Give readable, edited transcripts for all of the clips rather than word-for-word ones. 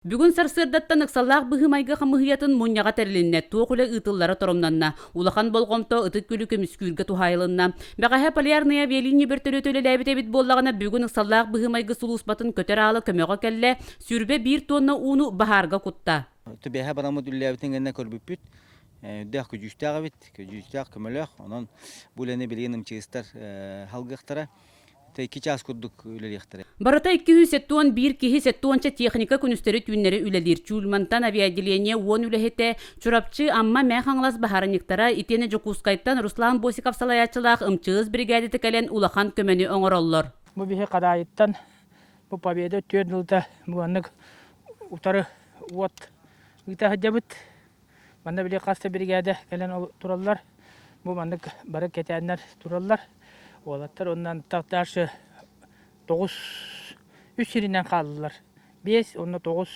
Бүгүн сарсыардаттан ыксаллаах быһыы-майгы хамыыһыйатын мунньаҕа тэрилиннэ, туох үлэ ыытыллара торумнанна. Улахан болҕомто Ытык Күөлү көмүскүүргэ туһаайылынна. Бэҕэһээ Полярные авиалиния бөртөлүөтэ үлэлээбит эбит буоллаҕына, бүгүн ыксаллаах быһыы-майгы сулууспатын көтөр аала көмөҕө кэллэ, 21 туонна ууну баһаарга кутта. Түбэһэ бараммыт үлэлээбитин гэннэ көрбүппүт. Үрдээх көдьүүстээх эбит, көдьүүстээх, көмөлөөх. Онон бу үлэни билигин МЧС-тар салгыахтара. Икки чаас курдук үлэлиэхтэрэ. Барыта 271 киһи 70 техника күнүстэри-түүннэри үлэлиир. Чульмантан авиаотделение 10 үлэһитэ, Чурапчы, Амма, Мэҥэ Хаҥалас баһаарынньыктара итиэннэ Дьокуускайтан Руслан Босиков салайааччылаах МЧС биригээдэтэ кэлэн улахан көмөнү оҥороллор. Бу биһи Хадаайыттан бу Победа түөрт ылта буганнык утары уот ыыта сылдьабыт. Манна били хас да биригээдэ кэлэн тураллар. Бу маннык бары кэтээннэр тураллар. Уолаттар оннан дальше тоҕус үс сиринэн хааллылар. Биэс уонна тоҕус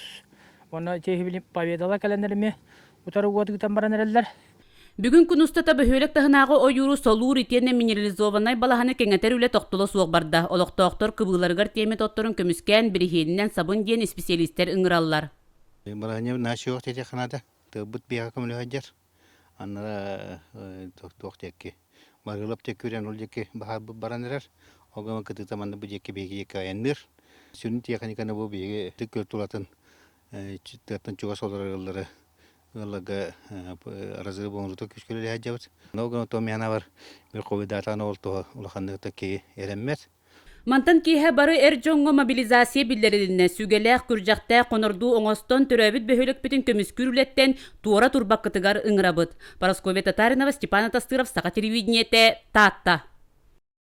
уонна били победала кэлэннэр эмиэ утары уот ыытан баран эрэллэр. Бүгүн күн устата бөһүөлэк таһынааҕы ойууру солуур итиэннэ минерализованнай балаһаны кэҥэтэр үлэ тохтоло суох барда. Олохтоохтор кыбыыларыгар тиэмэ тотторун көмүскээн, бириһиэнинэн сабын диэн исписэлиистэр ыҥыраллар. Бырааһынньык наһаа диэтиэх наада. Тыабыт биэҕэ көмөлөһө Аннара туох диэки Барыылап диэки үрэн ол диэки баһаарбыт баран эрэр. Ол гынан кытыыта манна бу диэки биһиги диэки айанныыр. Сүрүн тиэхиньикэни бу биһиги ытык күөл тулатын тыаттан чугас олорор ыаллары ыалларга разрыв оҥоруута күүскэ үлэлэһэ сылдьабыт. Ол гынан то бар бир ковидаатаан ол туһа улаханнык да киһи эрэммэт. Мантан киэһэ бары эр дьоҥҥо мобилизация биллэрилиннэ. Сүгэлээх, күрдьэхтээх хонордуу оҥостон төрөөбүт бөһүөлэкпитин көмүскүүр үлэттэн туора турбаккытыгар ыҥырабыт. Парасковья Татаринова, Степан Атастыров, Саха телевидениетэ, Таатта.